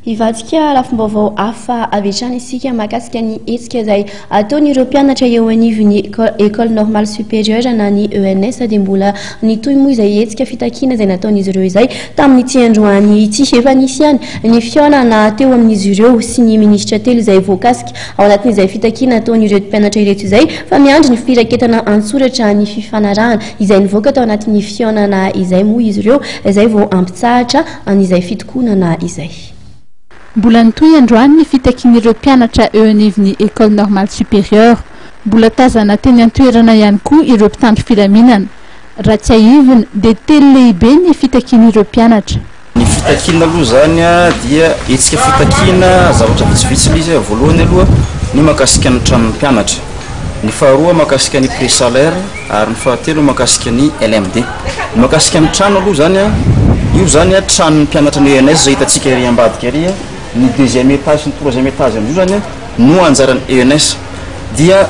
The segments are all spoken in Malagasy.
Hivadika lafim-baovao hafa avy hatrany isika mahakasika ny hetsika izay ataon'ireo mpianatra eo anivon'ny Ecole Normale Supérieure na ny ENS dia mbola nitohy moa izay hetsika fitakiana izay nataon'izy ireo izay tamin'ity androany ity. Efa nisy ihany ny fihaonana teo amin'izy ireo sy ny minisitra telo izay voakasika ao anatin'izay fitakiana ataon'ireto mpianatra ireto izay fa miandry ny firaketana an-tsoratra ny fifanarahana izay nivoaka tao anatin'ny fihaonana izay moa izy ireo izay vao hampitsahatra an'izay fitokonana izay. Mbola nitohy androany ny fitakian'ireo mpianatra eo anivon'ny Ecole Normale Supérieure. Mbola tazana teny an-toerana ihany koa ireo mpitandro filaminana. Raha tsiahivina dia telo lehibe ny fitakian'ireo mpianatra. Ny fitakiana aloha izany dia hetsika fitakiana zavatra vitsivitsy ilay izy. Voalohany aloha ny mahakasika ny tranon'ny mpianatra, ny faharoa mahakasika ny pré-salaire ary ny fahatelo mahakasika ny LMD. Ny mahakasika ny trano aloha izany, io izany tranon'ny mpianatra ny ENS izay hitantsika ery ambadika ery, ny deuxième étage sy ny troisième étage amin'io izany no anjaran'ny ENS. Dia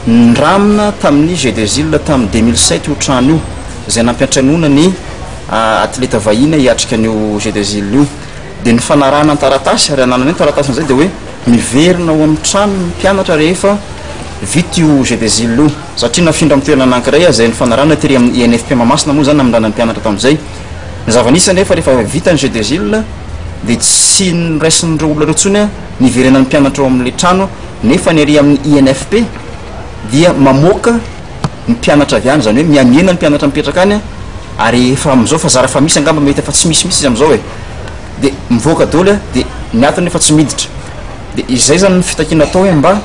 Nindramina tamin'ny Jeux des Îles tamin'ny 2007 io trano io, izay nampiantranoana ny atleta vahiny hiatrika an'io Jeux des Îles io. Dia nifanarahana an-taratasy, ary ananana io taratasin'izay dia hoe miverina ao amin'ny trano ny mpianatra rehefa vita io Jeux des Îles io. Satria nafindra amin'ny toerana anankiray izay nifanarahana tery amin'ny INFP Mahamasina moa izany namindrana ny mpianatra tamin'izay. Ny zava-nisy anefa rehefa vita ny Jeux des Îles dia tsy noraisin'ireo olona ireo intsony ny hiverenan'ny mpianatra ao amin'ilay trano. Nefa ny ery amin'ny INFP dia mamoaka ny mpianatra avy any, izany hoe mihamihena ny mpianatra mipetraka any ary efa amin'izao fa zara fa misy angamba mety efa tsy misy mihitsy izy amin'izao e, dia mivoaka daholo dia ny ato nefa tsy miditra. Dia izay izany ny fitakiana atao hoe mba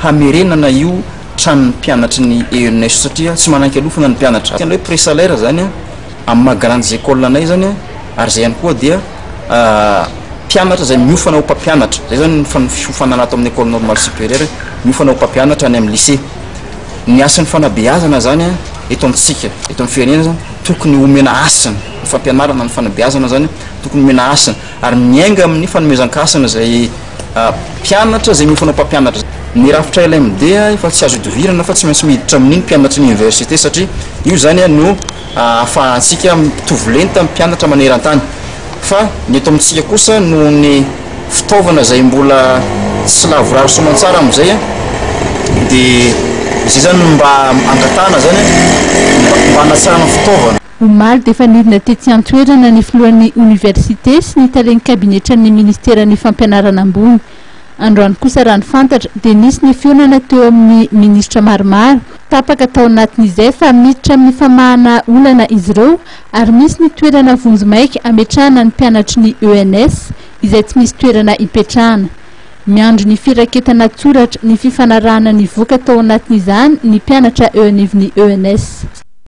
hamerenana io tranon'ny mpianatry ny ENS io satria tsy manan-kialofana ny mpianatra. Ny hoe pré-salaire izany amin'ny maha grandes écoles anay izany ary izay ihany koa dia mpianatra izay miofana ho mpampianatra, izay izany ny fiofanana ato amin'ny Ecole Normale Supérieure, miofana ho mpampianatra any amin'ny lycée. Ny hasin'ny fanabeazana izany eto amintsika, eto amin'ny firenena izany, tokony homena hasina, ny fampianarana, ny fanabeazana izany tokony homena hasina, ary miainga amin'ny fanomezan-kasina izay mpianatra izay miofana ho mpampianatra. Ny rafitra LMD efa tsy azo idovirana fa tsy maintsy miditra amin'iny mpianatry ny université satria io izany no ahafahantsika mitovy lenta amin'ny mpianatra maneran-tany. Fa ny eto amintsika kosa noho ny fitaovana izay mbola tsy lavorary soamantsara amin'izay dia izay izany no mba angatahana izany mba hanatsarana ny fitaovana. Omaly dia efa nidina tetsy an-toerana ny filohan'ny oniversite sy ny talen'ny kabinetran'ny ministeran'ny fampianarana ambony. Androany kosa raha ny fantatra dia nisy ny fihaonana teo amin'ny minisitra maromaro. Tapaka tao anatin'izay fa miditra amin'ny famahana olana izy ireo ary misy ny toerana vonjimaika ametrahana ny mpianatry ny ENS izay tsy misy toerana ipetrahana. Miandry ny firaketana an-tsoratra ny fifanarahana nivoaka tao anatin'izany ny mpianatra eo anivon'ny ENS.